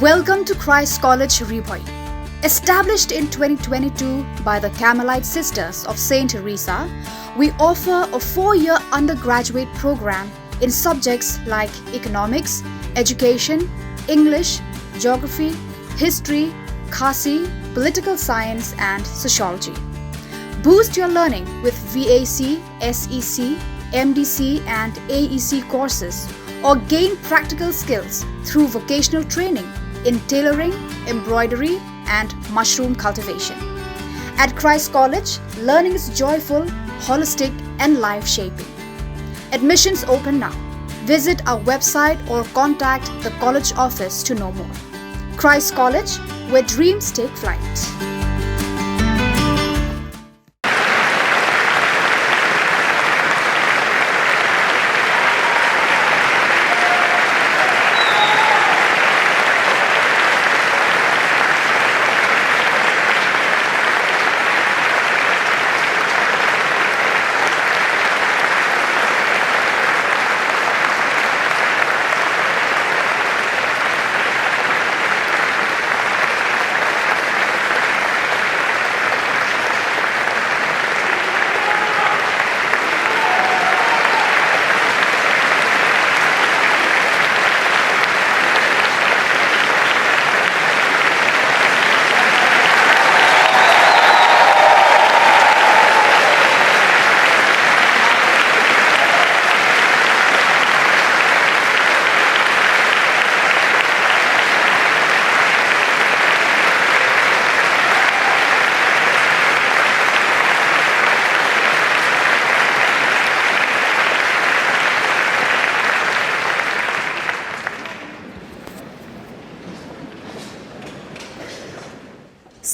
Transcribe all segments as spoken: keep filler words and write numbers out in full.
Welcome to Christ College Ri Bhoi. Established in twenty twenty-two by the Carmelite Sisters of Saint Teresa, we offer a four-year undergraduate program in subjects like economics, education, English, geography, history, Khasi, political science, and sociology. Boost your learning with V A C, S E C, M D C, and A E C courses, or gain practical skills through vocational training in tailoring, embroidery, and mushroom cultivation. At Christ College, learning is joyful, holistic, and life shaping. Admissions open now. Visit our website or contact the college office to know more. Christ College, where dreams take flight.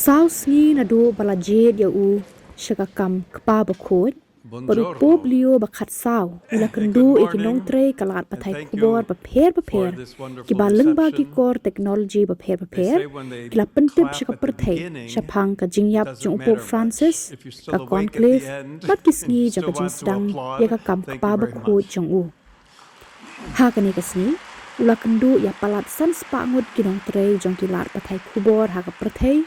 Saw sngi naduh ba la jied ïa u sha ka kam kpa bakhuid, bad u Pope Leo ba khatsaw u la kynduh ïa ki nongtrei ka lad pathai khubor bapher bapher, kiba lyngba ki kor technology bapher bapher ki la pyntip sha ka pyrthei shaphang ka jingïap jong u Pope Francis, ka conclave, bad ki sngi jong ka jingsdang ïa ka kam kpa bakhuid jong u. Ha kane ka sngi, u la kynduh ïa palat san spah ngut ki nongtrei jong ki lad pathai khubor ha ka pyrthei,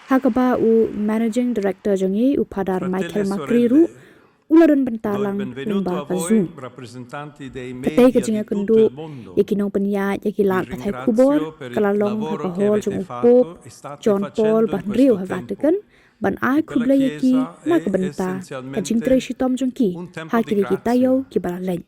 ha kaba u Managing Director jong ngi, u Phadar Michael Macri ruh u la don bynta lang lyngba ka Zoom. Katei ka jingïakynduh ïa ki nongpynïaid ïa ki lad pathai khubor ka la long ha ka hall jong u Pope John Paul ba hynriew ha Vatican, ban ai khublei ïa ki na ka bynta ka jingtrei shitom jong ki ha kine ki taïew kiba la leit.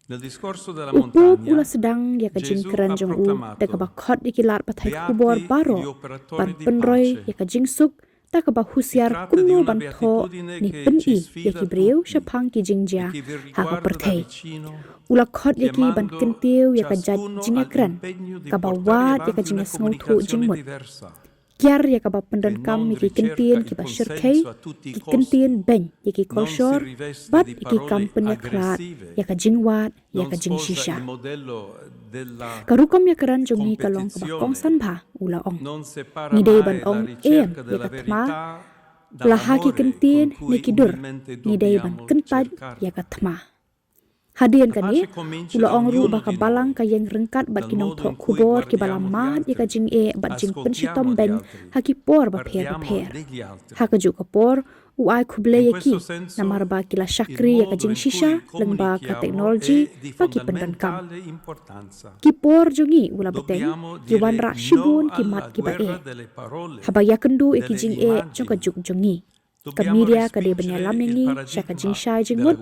U Pope u la sdang ïa ka jingkren jong u da kaba khot ïa ki lad pathai khubor baroh ban pynroi ïa ka jingsuk, da kaba husiar kumno ban thoh ne pyni ïa ki briew shaphang ki jingjia ha ka pyrthei. U la khot ïa ki ban kyntiew ïa ka jait jingïakren kaba wad ïa ka jingïasngewthuh jingmut. Kiar ïa kaba pyndonkam ïa ki kyntien kiba shyrkhei, ki kyntien beiñ ïa ki kolshor, bad ïa ki kam pynïakhlad ïa ka jingwad ïa ka jingshisha. Ka rukom ïakren jong ngi ka long kaba kongsan bha, u la ong. Ngi dei ban ong em ïa ka thma, la ha ki kyntien ne ki dur, ngi dei ban kyntait ïa ka thma. Hadien kane, u la ong ruh ba ka balang ka ïeng ryngkat bad ki nongthoh khubor kiba la mad ïa ka jingeh bad jingpynshitom beiñ ha ki por bapher bapher. Ha kajuh ka por, u ai khublei ïa ki namar ba ki la shakri ïa ka jingshisha lyngba ka technology ba ki pyndonkam. Ki por jong ngi, u la bteng, ki wanrah shibun ki mat kiba eh. Haba ïakynduh ïa ki jingeh jong ka juk jong ngi, ka media ka dei ban ïalam ïa ngi sha ka jingshai jingmut,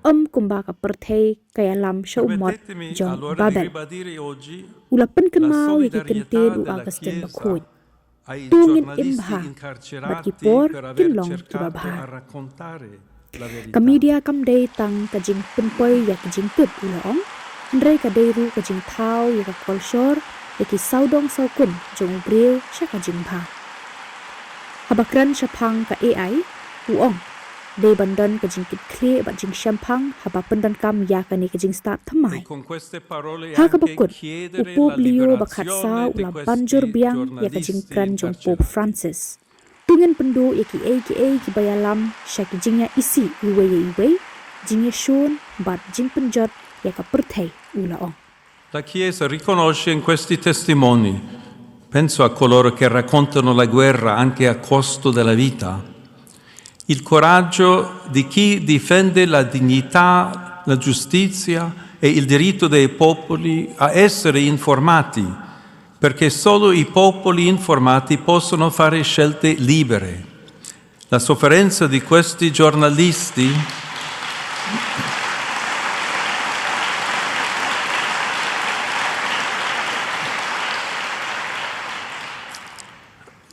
ym kumba ka pyrthei ka ïalam sha u mot jong Babel. U la pynkynmaw ïa ki kyntien u Augustine Bakhuid. To ngin im bha, bad ki por kin long kiba bha. Ka media kam dei tang ka jingpynpoi ïa ki jingtip, u la ong, hynrei ka dei ruh ka jingthaw ïa ka kolshor ïa ki sawdong sawkun jong u briew sha ka jingbha. Haba kren shaphang ka A I, u ong, dei ban don ka jingkitkhlieh bad jingshemphang haba pyndonkam ïa kane ka jingstad thymmai. Ha kaba kut, u Pope Leo ba khatsaw u la ban jur biang ïa ka jingkren jong u Pope Francis. To ngin pynduh ïa kiei kiei kiba ïalam sha ki jingïaisih iwei ïa iwei, jingïashun bad jingpynjot ïa ka pyrthei, u la ong. La Chiesa riconosce in questi testimoni, penso a coloro che raccontano la guerra anche a costo della vita, il coraggio di chi difende la dignità, la giustizia e il diritto dei popoli a essere informati, perché solo i popoli informati possono fare scelte libere. La sofferenza di questi giornalisti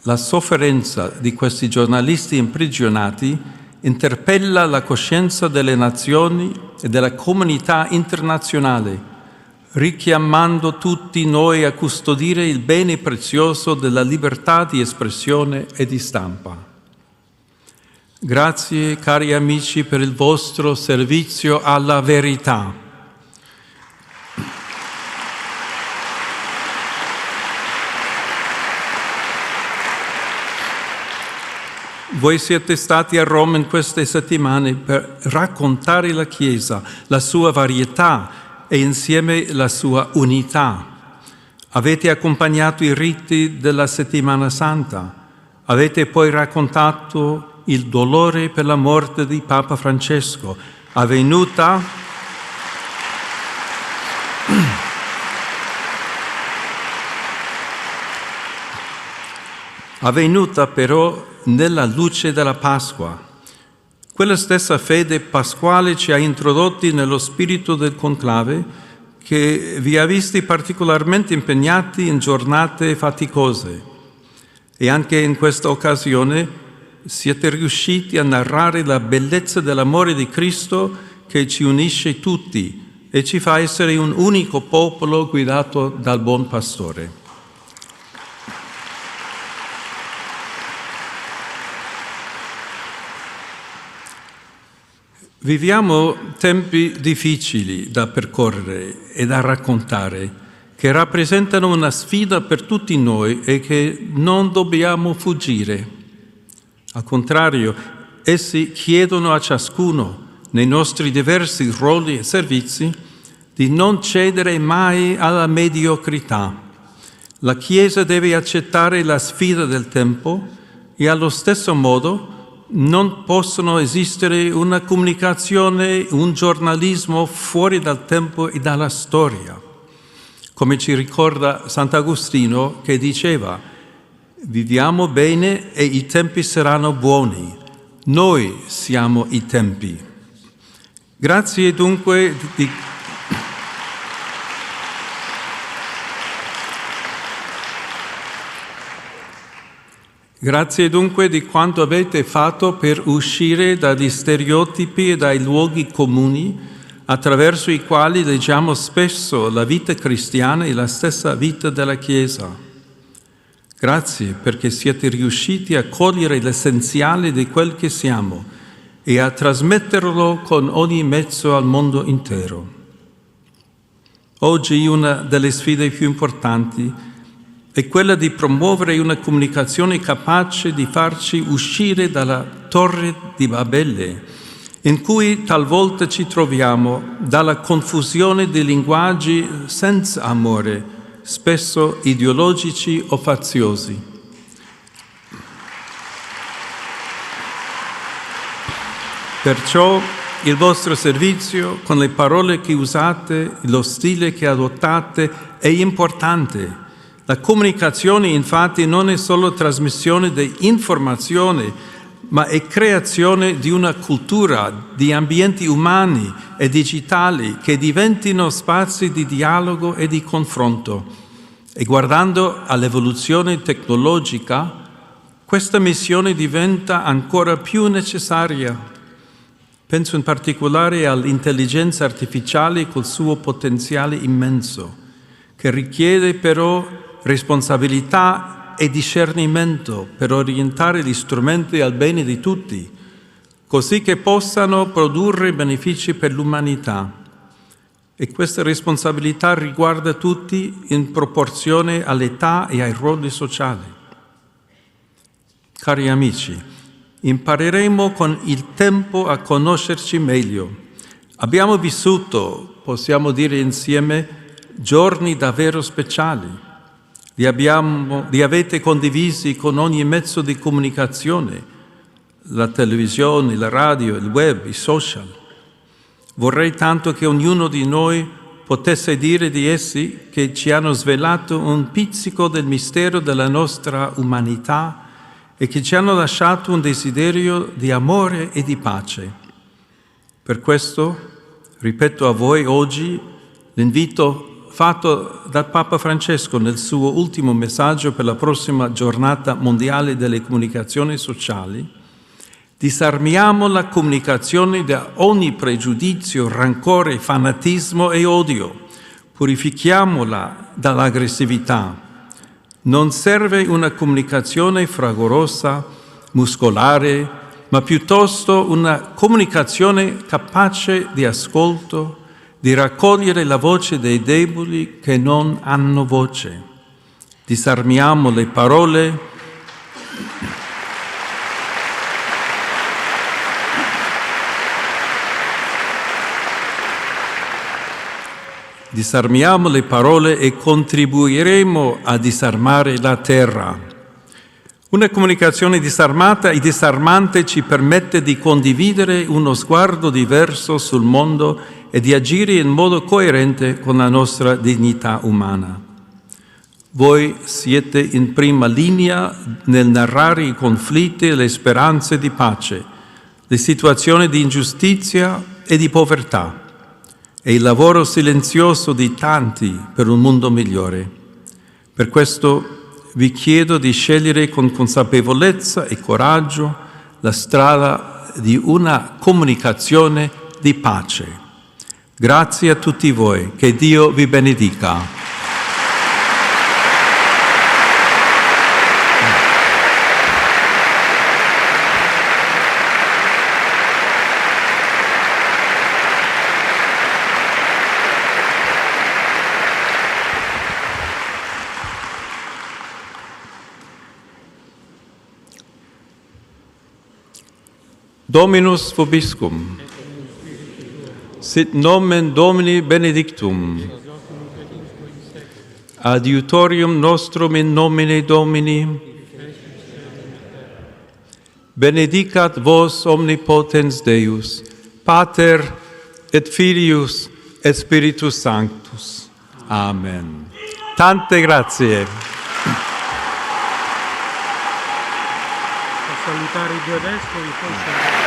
La sofferenza di questi giornalisti imprigionati interpella la coscienza delle nazioni e della comunità internazionale, richiamando tutti noi a custodire il bene prezioso della libertà di espressione e di stampa. Grazie, cari amici, per il vostro servizio alla verità. Voi siete stati a Roma in queste settimane per raccontare la Chiesa, la sua varietà e insieme la sua unità. Avete accompagnato i riti della Settimana Santa. Avete poi raccontato il dolore per la morte di Papa Francesco, avvenuta, avvenuta però nella luce della Pasqua. Quella stessa fede pasquale ci ha introdotti nello spirito del conclave che vi ha visti particolarmente impegnati in giornate faticose. E anche in questa occasione siete riusciti a narrare la bellezza dell'amore di Cristo che ci unisce tutti e ci fa essere un unico popolo guidato dal buon pastore. Viviamo tempi difficili da percorrere e da raccontare, che rappresentano una sfida per tutti noi e che non dobbiamo fuggire. Al contrario, essi chiedono a ciascuno, nei nostri diversi ruoli e servizi, di non cedere mai alla mediocrità. La Chiesa deve accettare la sfida del tempo e allo stesso modo non possono esistere una comunicazione, un giornalismo fuori dal tempo e dalla storia. Come ci ricorda Sant'Agostino che diceva: "Viviamo bene e i tempi saranno buoni. Noi siamo i tempi." Grazie dunque di, grazie dunque di quanto avete fatto per uscire dagli stereotipi e dai luoghi comuni attraverso i quali leggiamo spesso la vita cristiana e la stessa vita della Chiesa. Grazie perché siete riusciti a cogliere l'essenziale di quel che siamo e a trasmetterlo con ogni mezzo al mondo intero. Oggi una delle sfide più importanti è quella di promuovere una comunicazione capace di farci uscire dalla torre di Babele, in cui talvolta ci troviamo, dalla confusione di linguaggi senza amore, spesso ideologici o faziosi. Perciò il vostro servizio, con le parole che usate, lo stile che adottate, è importante. La comunicazione, infatti, non è solo trasmissione di informazione, ma è creazione di una cultura, di ambienti umani e digitali che diventino spazi di dialogo e di confronto. E guardando all'evoluzione tecnologica, questa missione diventa ancora più necessaria. Penso in particolare all'intelligenza artificiale col suo potenziale immenso, che richiede però responsabilità e discernimento per orientare gli strumenti al bene di tutti, così che possano produrre benefici per l'umanità. E questa responsabilità riguarda tutti in proporzione all'età e ai ruoli sociali. Cari amici, impareremo con il tempo a conoscerci meglio. Abbiamo vissuto, possiamo dire insieme, Giorni davvero speciali. Li abbiamo, li avete condivisi con ogni mezzo di comunicazione, la televisione, la radio, il web, i social. Vorrei tanto che ognuno di noi potesse dire di essi che ci hanno svelato un pizzico del mistero della nostra umanità e che ci hanno lasciato un desiderio di amore e di pace. Per questo ripeto a voi oggi l'invito fatto da Papa Francesco nel suo ultimo messaggio per la prossima giornata mondiale delle comunicazioni sociali: disarmiamo la comunicazione da ogni pregiudizio, rancore, fanatismo e odio, purifichiamola dall'aggressività. Non serve una comunicazione fragorosa, muscolare, ma piuttosto una comunicazione capace di ascolto, di raccogliere la voce dei deboli che non hanno voce. Disarmiamo le parole. Disarmiamo le parole e contribuiremo a disarmare la terra. Una comunicazione disarmata e disarmante ci permette di condividere uno sguardo diverso sul mondo e di agire in modo coerente con la nostra dignità umana. Voi siete in prima linea nel narrare i conflitti e le speranze di pace, le situazioni di ingiustizia e di povertà, e il lavoro silenzioso di tanti per un mondo migliore. Per questo vi chiedo di scegliere con consapevolezza e coraggio la strada di una comunicazione di pace. Grazie a tutti voi, che Dio vi benedica. Dominus vobiscum. Sit nomen Domini benedictum. Adiutorium nostrum in nomine Domini. Benedicat vos omnipotens Deus, Pater et Filius et Spiritus Sanctus. Amen. Tante grazie. A salutare i due vescovi, poi salutiamo.